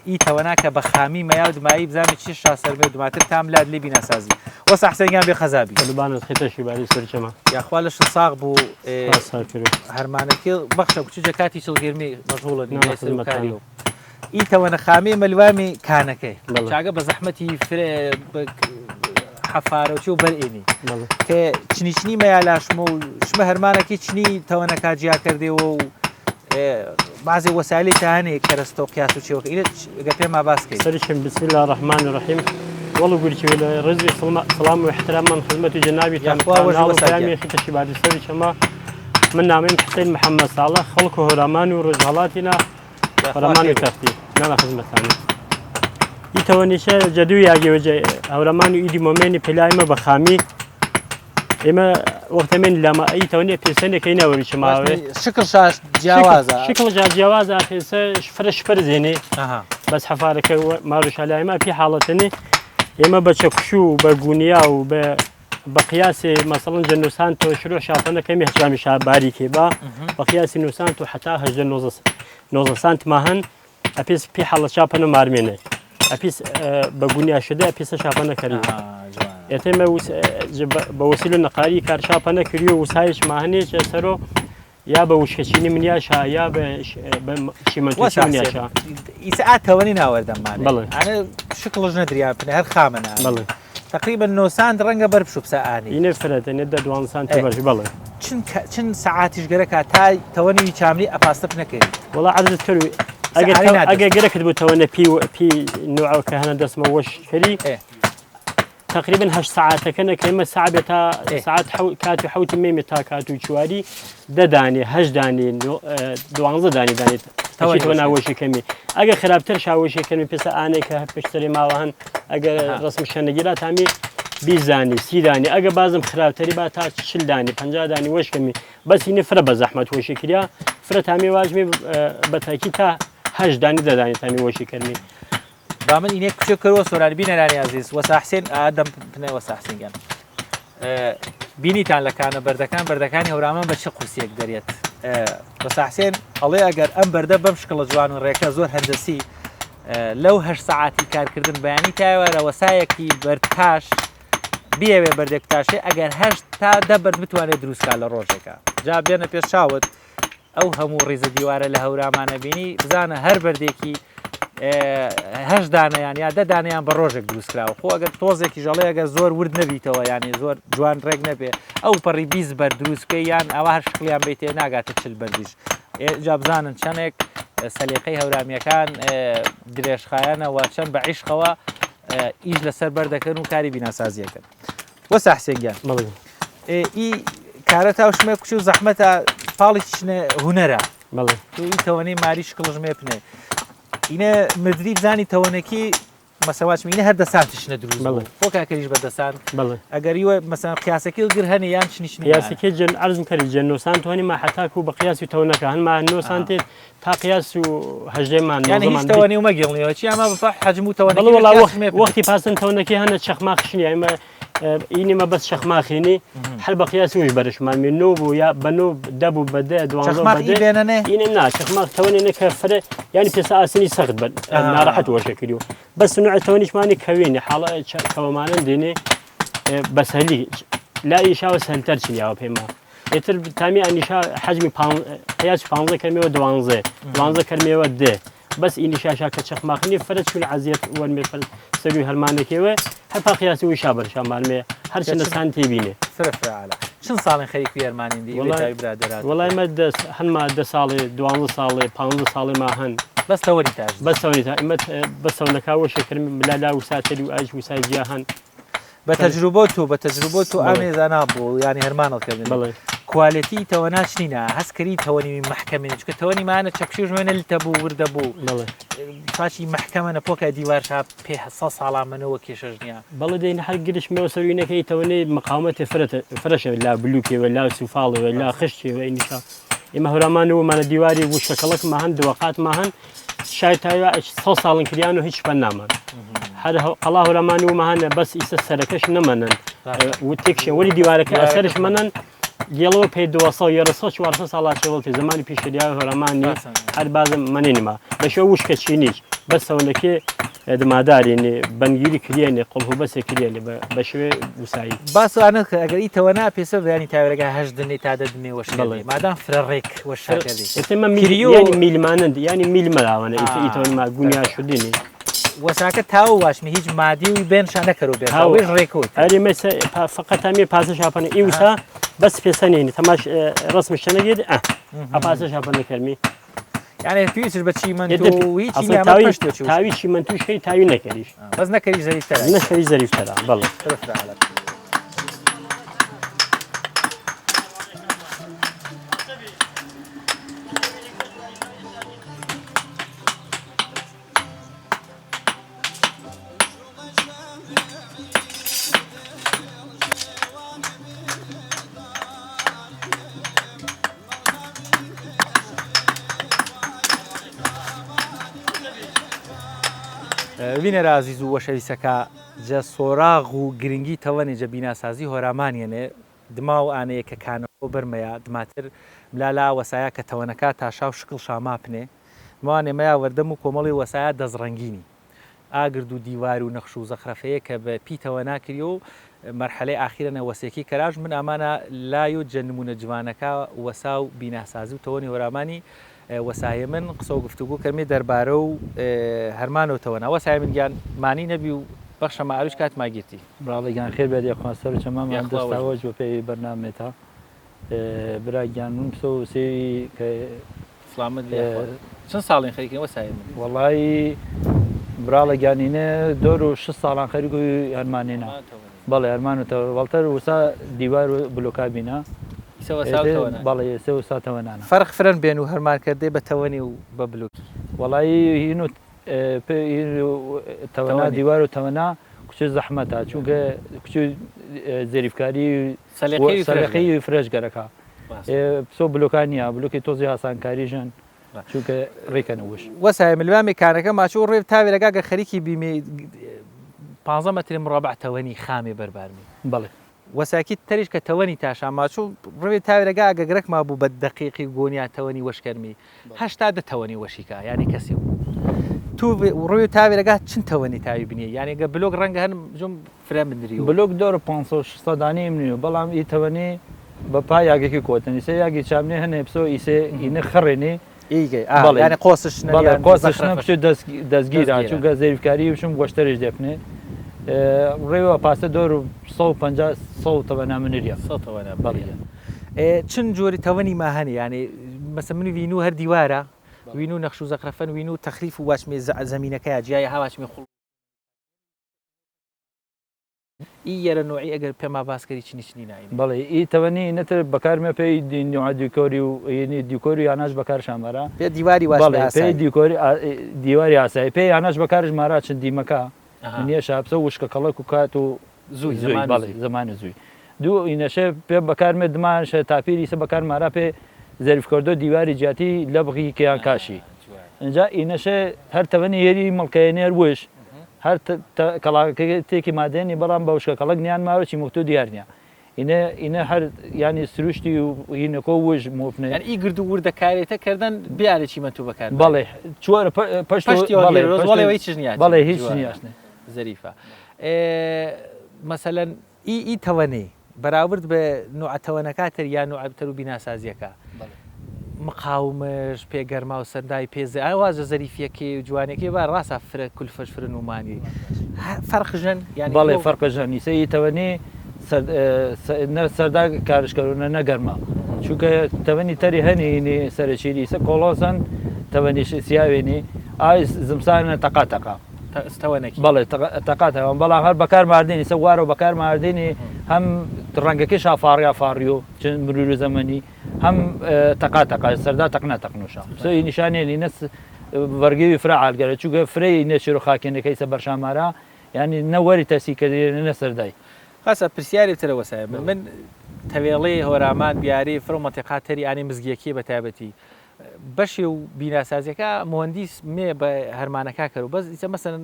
ئی تەوەنا کە بە خامی مەیا و دمایی بزانێ چی شا سەرمێ و دوماتر تام لاد لی بیناسازی وەسا حسێن گیان بێ خەزابی. قوربانت خیتەشی باری سەرچەمە. یاخوا لەشت ساغ بوو سپاس ساکرو. هەرمانەکی بەخشە کوچجە کاتی چڵگەرمی مەشغوڵە نا نیگای سەر و خزمەتان. کاریەوە ئی تەوەنە خامێ مەلوامی کانەکەی بەڵێ. چاگە بە زەحمەتی فرێ بە حەفارە و چی و بەر ئێنی بەڵێ. کە چنی چنی مەیا لاشمە و شمە هەرمانەکی چنی تەوەنەکا جیا کردێوە و بەعزێ وەسایلی تا هەنێ کەرەستە و قیاس و چێوەکە ئینە گە پێما باس کەی. سەرشم بسم اللە الرحمن الرحیم وەڵو گورچی لە ڕێزی سڵام و احتراممان خزمەت و جەنابیتان یاخوا وەش کاناڵ و وەسا پەیامی گیان. خیتە شیبادی سەری چەمە من نامەیم حسین محەممەد ساڵە خەڵک و هەورامان و ڕۆژهەڵاتی نا یاخوا هەورامان و خێر بێ. تەختی نانا خزمەتانی ئی تەوەنیشە جەدوو یاگێ وەجە هەورامان و ئیدی مۆمێنی پێلایمە بە خامی ئێمە وەختە من لەمە ئەی تەونێ پێسەنێکەی نەوەری چماوێ شکل شاش جیاوازە. شکل جا جیاوازە پێسە فرە شپر زێنێ. بەس حەفارەکە ماروشالایما پی حاڵەتنی ئێمە بە چەکوش و بە گونیا و بە بە قیاسی مەسەڵەن جە نووسان تۆ شروع شاپەنە کەمی هەشامی شا باریکێ با بە قیاسی نووسان تۆ حتا هەژدە نۆزە سانت ماهەن ئەپیس پی حاڵە شاپەنە مارمێنێ ئەپیس بە گونیا شدە ئەپیسە شاپەنە کەری ئێتێمە بە وەسیل و نەقاری کار شاپەنە کردی و وسایش ماهنێ سەرۆ یا بە وشکەچینی منیاشا یا بە چیمەنتوچی منیاشا. ئیسە ئا تەوەنی ناوەردەمانێ. بەڵێ. ئانە شکڵش نەدریا پنە هەر خامە نا. بەڵێ. تقریبا 9 سانت ڕەنگە بەر بشو پسە ئانی. ئینە فرەتە نە دە دوانزە سانت بەرش بەڵێ. چن چن سەعاتیش گەرەکا تا تەوەنی وی چامنی ئەپاستە پنەکەری. وەڵا عەرزت کەروی ئەگەر ئەگەر گەرەکت بوو تەوەنە پی پی نوعەوە کە هەنە دەسمە وەش کەری. تقریبا هەشت سەعاتەکە نەکەیمە سەعبێ تا ساعت کات و حوتی مێمێ تا کات و چواری دە دانێ هەشت دانێ دوانزە دانێ دانێت تەوە ناوەشی کەمی ئەگە خراپتر شاوەشی کەمی پێسە ئانێک کە پشتەری ماوە هەن ئەگەر ڕسم شەنەگیرا تامی بیزانی سیدانی ئەگە بازم خراپتری با تا چل دانی پ دانی وەش کەمی بەسینی فرە بە زەحمەت وەشی کریا فرە تامی واژمی بەتاکی تا هەشت دانی دەدانی تامی وەشی کردنی با من ئینێک کوچێ کەروە سۆرانی بینەرانی ئازیز وەسا حسێن ئادەم پنێ وەسا حسێن گیان بینیتان لە کانە بەردەکان بەردەکانی هەورامان بە چ قورسیەک دەرێت وەسا حسێن ئەڵێ ئەگەر ئەم بەردە بەم شکڵە جوان و ڕێکە زۆر هەندەسی لەو هەش سەعاتی کارکردن بەیانی تایوارە وەسایەکی بەردتاش بیەوێ بەردێک تاشێ ئەگەر هەشت تا دە بەرد بتوانێت دروستکا لە ڕۆژێکە جا بێنە پێش چاوت ئەو هەموو ڕیزە دیوارە لە هەورامانە بینی بزانە هەر بەردێکی هەش دانیان یا دە دانیان بە ڕۆژێک دروست کراوە خۆ ئەگەر تۆزێکی ژەڵێ ئەگەر زۆر ورد نەبیتەوە یانی زۆر جوان ڕێک نەبێ ئەو پەڕی 20 بەر دروست بکەی یان ئەوە هەر شکلیان بیتێ ناگاتە چل بەردیش جا بزانن چەندێک سەلیقەی هەورامیەکان درێژخایەنەوە چەند بە عیشقەوە ئیش لەسەر بەردەکەن و کاری بیناسازیەکەن. وەسا حسێن گیان بەڵێ ئی کارە تا شمێ کوچی و زەحمەتە پاڵی چنە هونەرە بەڵێ تو ئی تەوەنەی ماری شکڵژمێ پنێ ئینە مدری بزانی تەوەنەکی مەسەواچ مینە هەر دەسان تشنە دروست بەڵێ. خۆ کاکەریش بە دەسان بەڵێ ئەگەر ئیوە مەسەن قیاسەکەی و گر هەنێ یان چنی چنی قیاسەکەی جن عەرزم کەری جن نۆسان توانی ما حتاکو بە قیاسی تەونەکە هەن ما نۆسان تێت تا قیاس و هەژدەمان یانی هیچ تەوەنی و مەگێڵنیەوە چی ئەمە بە حەجم و تەوەنەکەی بەڵێ وەڵا وەختی پاسن تەونەکەی هەنە چەخماخشنی ئەمە ئینی مە بەس چەخماخینی هەر بە قیاس وش بەرشمان می نۆ بوو یا بە نۆ دە بوو بە دە دوانزە بە دە ئینە نا چەخماخ تەوەنێ نەکە فرە یانی پێسە ئاسنی سەخت بن ناڕەحەت وەشە کردو بەس نوع تەوەنیشمانی کەوینی حاڵە کەوەمانن دێنێ بەسەلی لا ئیشاوە سەلتەر چنیاوە پێما ئیتر تامی ئەنیشا حەجمی قیاس پانزە کەرمێوە دوانزە دوانزە کەرمێوە دێ بەس ئینیشاشا کە چەخماخنی فرە چون عەزیەت وەرمێ فر سەروی هەرمانێکێوە هەر پا قیاسی وی شابەر شامانمێ هەر چەندە سان تێبینێ. فرە فرە عالا چەند ساڵین خەریک وی هەرمانین دی ئیوەی تاوی برادەرات وەڵای مە دەس هەنما دە ساڵێ دوانزە ساڵێ پانزە ساڵێ ما هەن بەس تەوەری تاش بەس تەوەری تا ئیمە بەس تەوەنەکا وەشێ کرم لا لا وسا تەری و ئایش وسای جیا هەن بە تەجروبە تۆ بە تەجروبە تۆ ئامێ زانا بۆ یانی هەرمانەڵ کردن بەڵێ. quality تەوەنا چنینە هەست کەری تەوەنی مەحکەمێنی چونکە تەوەنی مانە چەکشی ژمێنە لتە بوو وردە بوو بەڵێ. پاشی مەحکەمەنە پۆکە دیوار شا پێ سە ساڵا منەوە کێشەش نییە. بەڵێ دەین هەر گرش مێوە سەروینەکەی تەوەنەی مقاومەتێ فرەتە فرەشە لا بلوکێوە لا سوفاڵێوە لا خشتێوە ئینیشا ئێمە هەورامان ومانە دیواری وشەکەڵک ماهەن دووەقات ماهەن شای تایوا سە ساڵن کریان و هیچ پەن نامان هەر قەڵا هەورامان و ماهەنە بەس ئیسە سەرەکەش نەمەنن و تێکشێ وەلی دیوارەکە ئەسەرش مەنن گێڵەوە پێ 200 یێرە 400 ساڵا چێوەڵتی زمانی پیشریای هەورامان هەر بازم مەنینما بەشێ وشکە چینیش بەسەوەنەکێ دمادارێنێ بەنگیری کریێنێ قڵهو بەسێ کریێنێ بە شێوێ وسایی. باس وانە کە ئەگەر ئی تەوەنا پێسە بەیانی تاوێرەگە هەشت دنێ تا دە دنێ وەش بەڵێ. مادام فرە ڕێک وەش کردی. ئێستا مە میل کریۆ یانی میلمانند یانی میل مەلاوانە ئیتە ئی تەوەن ما گونیا شدینی. وەساکە تاو واشمی هیچ مادی و بێن شا نەکەرو بێن تاو. وێش ڕێکوت. ئەرێ مەسە فقط هەمێ پاسە شاپەنە ئی وسا بەس پێسەنێنی تەماش ڕسم شەنەگێت ئە ئە پاسە شاپەنە کەرمی. یعنی پێویستش بە چیمەنتۆ و هیچی نییە، ئەمە پشت وەچی وشک. تاوی چیمەنتوش هەی تاوی نەکەریش. بەس نەکەریش زەریفتەرە. نەکەریش زەریفتەرە بەڵێ. فرە فرە عەلەم. بینەرە ئازیز و وەشەویسەکا جە سۆراغ و گرنگی تەوەنێ جە بیناسازی هۆرامانیەنێ دما و ئانەیە کە کانەوە بەرمەیا دماتر ملا لا وەسایا کە تەوەنەکا تاشا و شکڵ شاما پنێ دموانێ مەیا وەردەم و کۆمەڵی وەسایا دەس ڕەنگینی ئاگرد و دیوار و نەخش و زەخرەفەیە کە بە پیتەوە ناکریۆ و مەرحەلەی ئاخیرەنە وەسێکی کەراژ من ئامانە لایۆ جە نموونە جوانەکا وەسا و بیناسازی و تەوەنی هۆرامانی وەساێمن قسە و گفتوگو کەرمێ دەربارە و هەرمانەو تەوەنا وەساێمن گیان مانی نەبی و بەخشە ما ئاویش کات ما گیرتی. براڵە گیان خێر بێت یەخوا سەر و چەمامان یاخوا دەستا وەش. وەش بۆ پێی بەرنامەێتا برا گیان من پسە و سێوی کە سڵامەت بی یاخوا چەند ساڵین خەریکین وەساێمن. وەڵایی براڵە گیان ئینە دۆر و شش ساڵان خەریک و هەرمانێنا بەڵێ هەرمان و تەوە وەڵتەر وسا دیوار و بلۆکا بینا ئیسە وەسا و تەوەنان. بەڵێ ئیسە وسا تەوەنانە. فەرق فرەن بێن و هەرمان کردێ بە تەوەنی و بە بلۆکی. وەڵایی هین و تەوەنا دیوار و تەوەنا کوچ زەحمەتە چونکە کوچ زەریفکاری سەلیقەی فرەش گەرەکە پسۆ بلۆکان نییە بلۆکی تۆزی ئاسانکاری ژەن چونکە ڕێکەنە وش. وەسایە ملوامی کانەکە ماچ و ڕێ تاوێرەگا گە خەریکی بیمێ 15 مەتر مربع تەوەنی خامێ بەربارمی. بەڵێ. وەساکی تەریش کە تەوەنی تاشا ماچ و ڕێ تاوێرەگا گە گرەک مابوو بە دەقیقی گۆنیا تەوەنی وەشکەرمی 80 دە تەوەنی وەشیکا یانی کەسی و تو ڕوی تاوێرەگا چن تەوەنی تاوی بنیە یانی گە بلۆک ڕەنگە هەن جم فرە منری و. بلۆک دۆر 500 600 دانەی منیو بەڵام ئی تەوەنی بە پا یاگەکی کۆتن ئیسە یاگی چامنێ هەنێ پسۆ ئیسێ ئینە خڕێنێ ئیگەی ئا بەڵێ یانی قۆسش بەڵێ نەریان قۆسش نە زەخرەفە پچۆ دەستگیرا دەستگیرا. چونکە زەریفکاری وشم گۆشتەرش دێپنێ ڕێوە پاسە دۆر و 150 100 تەوەنا منریا 100 تەوەنا بەڵێ. منریا. چن جۆری تەوەنی ما هەنێ یانی مەسە من وینو هەر دیوارە وینو نەخش و زەخرەفەن وینو تەخریف و واچمێ زەمینەکەیا جیایە ها واچمێ خوڵ ئی یەرە نوعی ئەگەر پێما باس کەری چنی چنی ناینێ. بەڵێ ئی تەوەنی نەتر بەکارمێ پێی نوع دیکۆری و یعنی دیکۆری یاناش بەکار شامارا. پێ دیواری واچمێ بەڵێ پێی ئاسایی. دیکۆری دیواری ئاسایی پێ یاناش بەکارش مارا چن دیمەکە نییە شاپسە وشکە کەڵک و کات و زووی زووی زەمان بەڵێ زووی. زەمانە زووی. دوو ئینەشە پێ بەکارمێ دمانشە تاپیری سە بەکار مارا پێ زەریف کردۆ دیواری جیاتی لەبغی کەیان کاشی. اینجا ئینەشە هەر تەوەنی یەری مڵکەیەنێ هەر وش هەر کەڵاکەکەی تێکی مادێنی بەڵام بە وشکە کەڵک نیان ماوە چی مختو دیار نییە. ئینە ئینە هەر ینی سروشتی و هینەکۆ وش مۆپنێ. یعنی ئی گرد و وردەکارێتە کردن بیارێ چیمەن تو بەکار بارێ. بەڵێ چوارە پەشت پەشتی بەڵێ وەگێرۆز پەشت وەڵێ هیچ نییە. بەڵێ هیچ جوانە. نییە. زەریفە. مەسەلەن ئی ئی تەوەنەی بەراورد بە نوع تەوەنەکە تر یا نوع تر و بیناسازیەکە مقاومش پێ گەرما و سەردای پێ ئاوازە زەریفیەکەی و جوانەکەی با ڕاستە فرە کولفەش فرە نومانی فەرق ژەن یعنی بەڵێ فەرق ژەن ئیسە ئی تەوەنی نە سەردا کارشکەرونە نە گەرما چونکە تەوەنی تەری هەنی سەرچیری ئیسە کۆڵۆزەن تەوەنی سیاوێنی ئای زمسانە تەقا تەقا تەوەنەکی بەڵێ تەقا تەقا بەڵام هەر بەکار ماردێنی سە وارە بەکار ماردێنی هەم ڕەنگەکەی شافاڕیا فاڕیۆ چ مرور زەمەنی هەم تەقا تەقا سەردا تەقنا تەقنوشە سۆی نیشانێنی نەس وەرگەوی فرە عالگەرە چونکە فرەی نێچیر و خاکێنەکەی سە بەرشامارا یعنی نەوەری تەسی کردێ نە سەردای. خاصە پرسیاری ترە وەسایە من من تەوێڵێ هۆرامان بیاری فرە مەنتیقا تەری ئانی مزگیەکی بە تایبەتی بەشێ و بیناسازیەکە مهندیس مێ بە هەرمانەکە کەرو بەس ئیسە مەسەلەن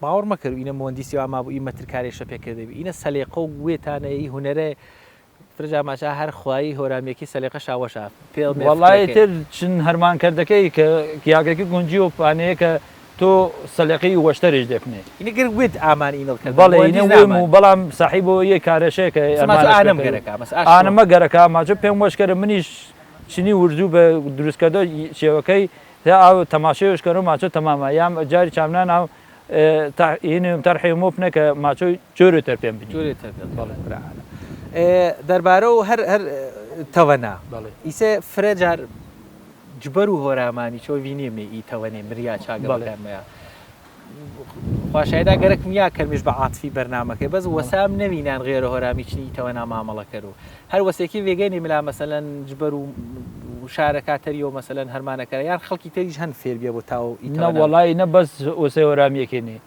باوەڕ مەکەرو ئینە مهندیسی وا مابوو ئی مەترکارێشە پێکردەبی ئینە سەلێقە و وێتانە ئی هونەرە فرەجا ماچا هەر خوایی هۆرامیەکی سەلێقە شاوەشا پێڵ مێ وەڵای فکرەکەی. تر چن هەرمان کردەکەی کە یاگەکی گونجی و پانەیە کە تۆ سەلێقەی وەشتەرێش دێپنێ. ئینە گەر وێت ئامان ئینڵ کردن بەڵێ مهندیس ئینە وێم نامان. و بەڵام ساحیب بۆ یە کارەشەیە کە ماچۆ ئەمانەش ئانەم پێکەوە. گەرەکا، مەس ئاش ئانەمە گەرەکا، ماچۆ پێم وەش کەرە منیش چنی ورزوو بە دروستکردە شێوەکەی تا ئاو تەماشەیش کەرو ماچۆ تەمامە یام جاری چامنان ئاو هینم تەرحی مۆپنە کە ماچۆ جۆرێ تەر پێم بنی. جۆرێ تەر پێم بەڵێ. برا عالە. دەربارە و هەر هەر تەوەنا. بەڵێ. ئیسە فرە جار جبەر و هۆرامانی چۆ وینێمێ ئی تەوەنێ مریا چاگە بەڵێ. بەکارمەیە. خواشایدا گەرەک میا کەرمیش بە عاتفی بەرنامەکەی بەس وەسام نەوینان غێرە هۆرامی چنی تەوەنا مامەڵە کەرو. هەر وەسێکی وێگەنی ملا مەسەلەن جبەر و شارەکە تەریەوە مەسەلەن هەرمانەکەرە یان خەڵکی تەریش هەن فێر بێ بۆ تاو ئی نە تەوەنا. وەڵای نە بەس وەسێ هۆرامیەکێ نی.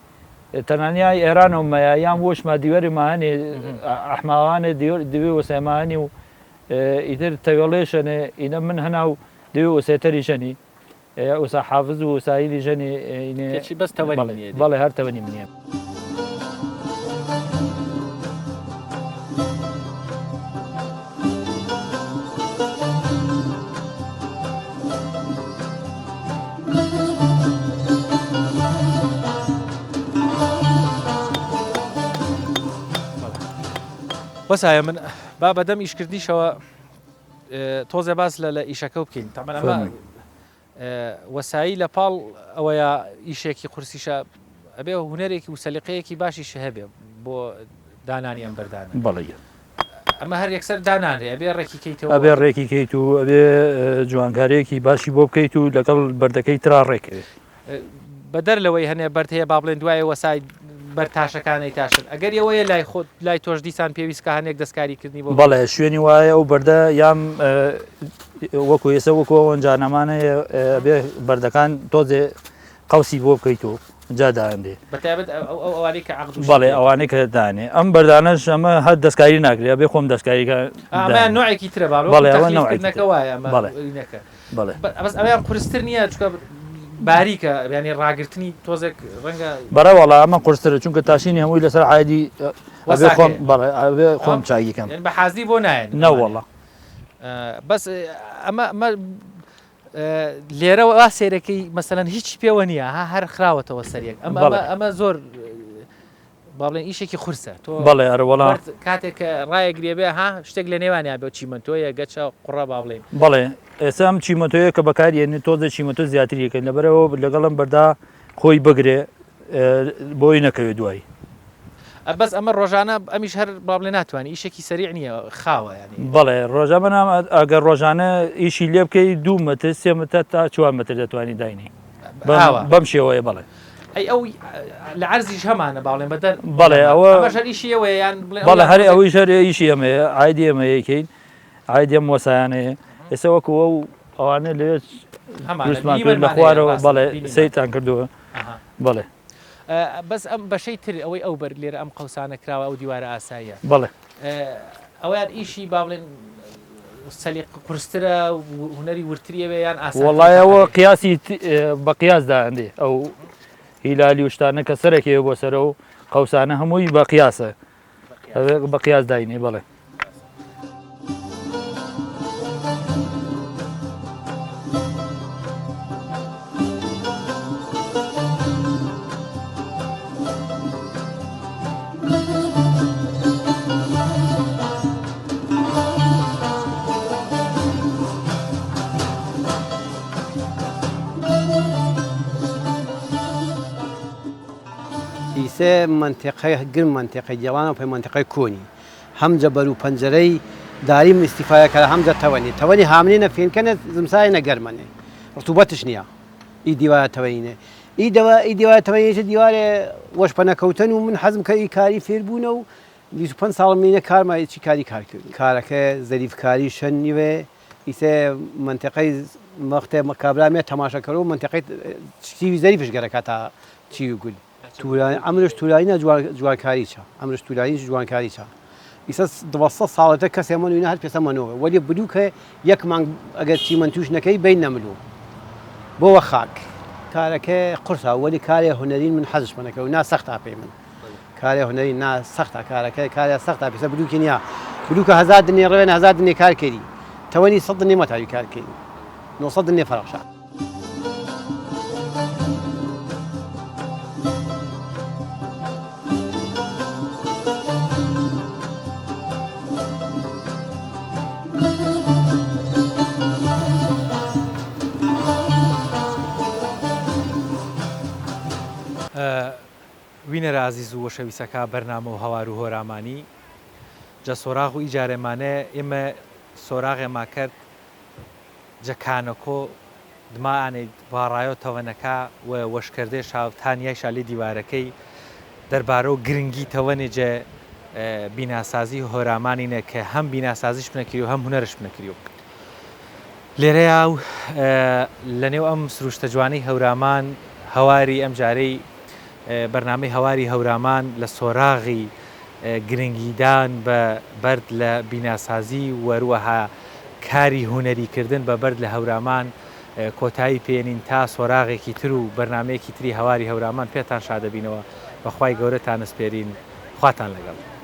تەنانیا ئێرانەوە مەیا یان وەشما دیوەری ماهەنێ ئەحماوانێ دیوێ وەسێماهەنی و ئیتر تەوێڵێشەنێ ئینە من هەناو دیوێ وەسێتەریشەنی. ئوسا حافز و ئوسایلی ژەنێ ئینێ کەچی بەس تەوەنی منیە دی. بەڵێ هەر تەوەنی منیە. وەسایە من با بەدەم ئیشکردنیشەوە تۆزێ باس لە لە ئیشەکە بکەین تەمەن ئەمە وەسایی لە پاڵ ئەوەیە ئیشێکی قورسیشە ئەبێ هونەرێکی و سەلیقەیەکی باشیش هەبێ بۆ دانانی ئەم بەردانە. بەڵێ. ئەمە هەر یەکسەر دانانرێ ئەبێ ڕێکی کەیتەوە. ئەبێ ڕێکی کەیت و ئەبێ جوانکاریەکی باشی بۆ بکەیت و لەگەڵ بەردەکەی ترا ڕێکەوێت. بەدەر لەوەی هەنێ بەرد هەیە با بڵێن دوایە وەسای بەرد تاشەکان ئەیتاشن ئەگەر ئەوەیە لای خۆت لای تۆش دیسان پێویست کە هەنێک دەستکاری کردنی بۆ بەڵێ شوێنی وایە ئەو بەردە یان وەکو ئێستا وەکو ئەو ئەنجانەمانە بێ بەردەکان تۆزێ قەوسی بۆ بکەیت و جا داندێ بەتایبەت ئەو ئەوانەی کە عەقد بەڵێ ئەوانەی کە دانێ ئەم بەردانەش ئەمە هەر دەستکاری ناکرێ بێ خۆم دەستکاری ئەمە نوعێکی ترە بەڵێ ئەوە نوعێکەکە وایە بەڵێ بەڵێ. بەس ئەویان قورستر نییە چونکە باریکە یانی ڕاگرتنی تۆزێک ڕەنگە. بەڕێ وەڵا ئەمە قورسترە چونکە تاشینی هەمووی لەسەر عادی ئەبێ خۆم بەڵێ ئەبێ خۆم چاکی کەم. یانی بە حازری بۆ نایەن. نەوەڵا. بەس ئەمە ئەمە لێرە وا سەیرەکەی مەسەلەن هیچی پێوە نییە ها هەر خراوەتەوە سەر یەک ئەمە ئەمە زۆر با بڵێن ئیشێکی قورسە تۆ بەڵێ ئەرە وەڵا بەرد کاتێک کە ڕایەگرێ بێ ها شتێک لە نێوانیا بێ چیمەنتۆیە گەچە قوڕە با بڵێین. بەڵێ ئێستا ئەم چیمەنتۆیە کە بەکاری ئێنین تۆزێ چیمەنتۆ زیاتری ئەکەین لەبەرئەوە لەگەڵ ئەم بەردا خۆی بگرێ بۆی نەکەوێ دوایی. بەس ئەمە ڕۆژانە ئەمیش هەر با بڵێ ناتوانانی ئیشێکی سەریع نییە خاوە ینی. بەڵێ ڕۆژە بەنام ئەگەر ڕۆژانە ئیشی لێ بکەی دوو مەتر سێ مەتر تا چوار مەتر دەتوانی داینێی بەم شێوەیە بەڵێ. ئەی ئەو لە عەرزیش هەمانە با بڵێن بەدەر بەڵێ ئەوە ئەمەش هەر ئیشی ئێوەیە یان بڵێن بەڵێ هەر ئەوەیش هەر ئیشی ئێمەیە عایدی ئێمە یەکەین عایدی ئەم وەسایانەیە ئێستا وەکو ئەو ئەوانە لەوێ هەمانە دروستمان کرد لە بینیمانمان هەیە خوارەوە ڕاستە بەڵێ بینیمان سەیرتان کردووە ئەها بەڵێ بەس ئەم بەشەی تر ئەوەی ئەو بەر لێرە ئەم قەوسانە کراوە ئەو دیوارە ئاساییە بەڵێ ئەویان ئیشی با بڵێن سەلیق قورسترە هونەری وردتری ئەوێ یان ئاسانتر وەڵای ئەوە تاقەتی؟ قیاسی بە قیاس دائەنرێ ئەو هیلالی و شتانە کە سەرەکەوێ بۆ سەرە و قەوسانە هەمووی بە قیاسە بە قیاس داینێ بەڵێ. ئیسە مەنتیقەی گر مەنتیقەی گێڵانە پەی مەنتیقەی کۆنی هەم جە بەر و پەنجەرەی داریم ئیستیفایە کەرە هەم جە تەوەنی تەوەنی هامنێ نە فێنکەنە زمسایە نە گەرمەنێ ڕتوبەتش نییە ئی دیوارە تەوەنینێ ئی دەوە ئی دیوارە تەوەنینێ دیوارێ وەش پەنەکەوتن و من حەزم کە ئی کاری فێر بوونە و 25 ساڵ مینە کارما چی کاری کار کرد کارەکە زەریفکاری شەن نیوێ ئیسە مەنتیقەی وەختێ کابرا مێ تەماشا کەرو مەنتیقەی چیوی زەریفش گەرەکا تا چیوی گول تورانی ئەمرش تورانی نە جوانکاری چە ئەمرش تورانی جوانکاری چە ئیسە 200 ساڵەتە کەسێ مەنوینە هەر پێسە مەنەوە وەلی بلوکە یەک مانگ ئەگەر چیمەنتوش نەکەی بین نەملو بۆوە خاک کارەکە قورسە وەلی کارێ هونەرین من حەزش مەنەکە و نا سەختا پێی من کارێ هونەری نا سەختە کارەکە کارێ سەختە پیسە بلوکی نیە بلوکە هزار دنێ ڕێنە هزار دنێ کار کەری تەوەنی سەد دنێ مەتاوی کار کەری 900 دنێ فەرقشە. وینەرە ئازیز و وەشەویسەکا بەرنامە و هەوار و هۆرامانی جە سۆراغ و ئیجارێ مانێ ئیمە سۆراغێ ما کەرد جە کانەکۆ دما ئانەی ڤاڕایۆ تەوەنەکا و وەشکەردێ شا تا نیای شا لی دیوارەکەی دەربارۆ گرنگی تەوەنێ جە بیناسازی هۆرامانینە ک هەم بیناسازیش بنەکریو هەم هونەرش بنەکریو. لێرەیا و لە نێو ئەم سروشتە جوانەی هەورامان هەواری ئەمجارەی بەرنامەی هەواری هەورامان لە سۆراغی گرنگیدان بە بەرد لە بیناسازی و هەروەها کاری هونەری کردن بە بەرد لە هەورامان. کۆتایی پێنین تا سۆراغێکی تر و بەرنامەیەکی تری هەواری هەورامان پێتان شادەبینەوە بەخوای گەورەتان ئەسپێرین خواتان لەگەڵ.